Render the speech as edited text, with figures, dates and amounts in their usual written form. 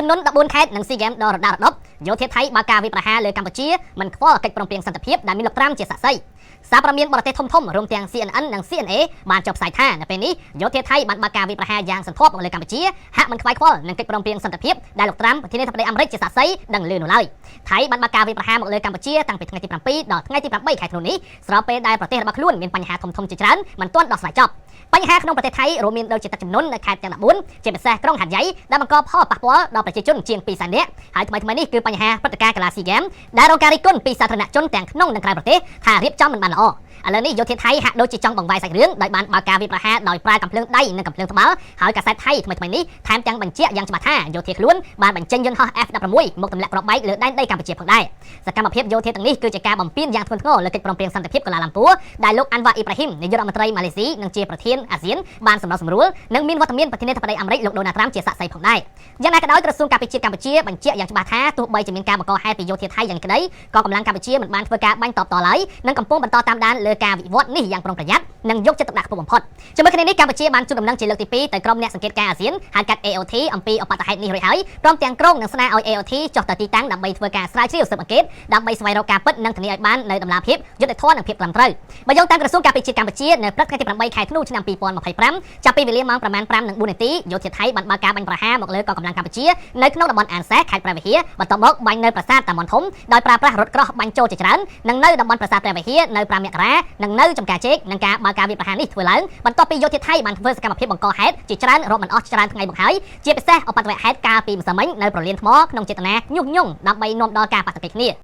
ជំនន់14ខេត្តនិងស៊ីហ្គេមដ៏រដារដប់យោធាថៃបើកការវាយប្រហារលើកម្ពុជាមិនខ្វល់កិច្ចព្រមព្រៀងសន្តិភាពដែលមានលោកត្រាំជាសាក្សីសារព័ត៌មានបរទេសធំៗរួមទាំង CNN និង CNA បានចុះផ្សាយថានៅពេលនេះយោធាថៃបានបើកការវាយប្រហារយ៉ាងសន្ធាប់មកលើកម្ពុជាហាក់មិនខ្វាយខ្វល់នឹងកិច្ចព្រមព្រៀងសន្តិភាពដែលលោកត្រាំប្រធានាធិបតីអាមេរិកជាសាក្សីដឹងឮនោះឡើយថៃបានបើកការវាយប្រហារមកលើកម្ពុជាតាំងពីថ្ងៃទី7ដល់ថ្ងៃទី8ខែធ្នូនេះស្របពេលដែលប្រទេសរបស់ខ្លួនមានបញ្ហាធំៗជាច្រើនមិនទាន់ដោះស្រាយចប់បញ្ហាក្នុងប្រទេសថៃរួមមានដូចជាទឹកជំនន់នៅខេត្តទាំង14ជាពិសេសក្រុងហាត់យ៉ៃដែលបង្កផលប៉ះពាល់ដល់ប្រជាជនជាង2សែននាក់ហើយថ្មីៗនេះគឺបញ្ហាព្រឹត្តិការណ៍កីឡាស៊ីហ្គេមដែលរងការរិះគន់ពីសាធារណជនទាំងក្នុងនិងក្រៅប្រទេសថារៀបចំមិនបានល្អឥឡូវនេះយោធាថៃហាក់ដូចជាចង់បង្វែរសាច់រឿងដោយបានបើកការវាយប្រហារដោយប្រើកាំភ្លើងដៃនិងកាំភ្លើងត្បាល់ហើយកាសែតថៃថ្មីៗនេះថែមទាំងបញ្ជាក់យ៉ាងច្បាស់ថាយោធាខ្លួនបានបញ្ចេញយន្តហោះ F16 មកទម្លាក់គ្រាប់បែកលើដែនដីកម្ពុជាផងដែរសកម្មភាពយោធាទាំងនេះគឺជាការបំពានយ៉ាងធ្ងន់ធ្ងរលើកិច្ចព្រមព្រៀងសន្តិភាពកូឡាឡាំពួរដែលលោកអាន់វ៉ាអ៊ីប្រាហ៊ីមនាយករដ្ឋមន្ត្រីម៉ាឡេស៊ីនិងជាប្រធានអាស៊ានបានសម្របសម្រួលនិងមានវត្តមានប្រធានាធិបតីអាមេរិកលោកដូណាល់ត្រាំជាសាក្សីផងដែរយ៉ាងណាក៏ដោយក្រសួងការពារជាតិកម្ពុជាបញ្ជាក់យ៉ាងច្បាស់ថាទោះបីជាមានការបង្កហេតុពីយោធាថៃយ៉ាងនេះក្តីក៏កម្លាំងកម្ពុជាមិនបានធ្វើការបាញ់តបតឡើយនិងកំពុងបន្តតាមដានលើការវិវត្តនេះយ៉ាងប្រុងប្រយ័ត្ននិងយកចិត្តទុកដាក់ខ្ពស់បំផុតជាមួយគ្នានេះកម្ពុជាបានជូនដំណឹងជាលើកទី2ទៅក្រុមអ្នកសង្កេតការណ៍អាស៊ានហៅកាត់ AOT អំពីឧបទ្ទហេតុនេះរួចហើយព្រមទាំងក្រុងនឹងស្នើឲ្យ AOT ចុះទៅទីតាំងដើម្បីធ្វើការស្រាវជ្រាវស៊ើបអង្កេតដើម្បីស្វែងរកការពិតនិងធានាឲ្យបាននូវតម្លាភាពយុត្តិធម៌និងភាពត្រឹមត្រូវបើយោងតាមក្រសួងការពារជាតិកម្ពុជានៅព្រឹកថ្ងៃទី8ខែធ្នូឆ្នាំ2025ចាប់ពីវេលាម៉ោងប្រមាណ5:04នាទីយោធាថៃបានបើកការបាញ់ប្រហារមកលើកងកម្លាំងកម្ពុជានៅក្នុងតំបន់អានសេះខេត្តព្រះវិហារបន្ទាប់មកបាញ់នៅប្រាសាទតាមាន់ធំដោយប្រើប្រាស់រថក្រោះបាញ់ចូលជាច្រើននិងនៅតំបន់ប្រាសាទព្រះវិហារនៅ5មករានិងនៅចំការជែកនឹងការបើកការវាយប្រហារនេះធ្វើឡើងបន្ទាប់ពីយោធាថៃបានធ្វើសកម្មភាពបង្កហេតុជាច្រើនរាប់មិនអស់ច្រើនថ្ងៃមកហើយជាពិសេសឧបទ្ទវហេតុកាលពីម្សិលមិញនៅប្រលានថ្មក្នុងចេតនាញុះញង់ដើម្បីនាំដល់ការប៉ះទង្គិចគ្នា។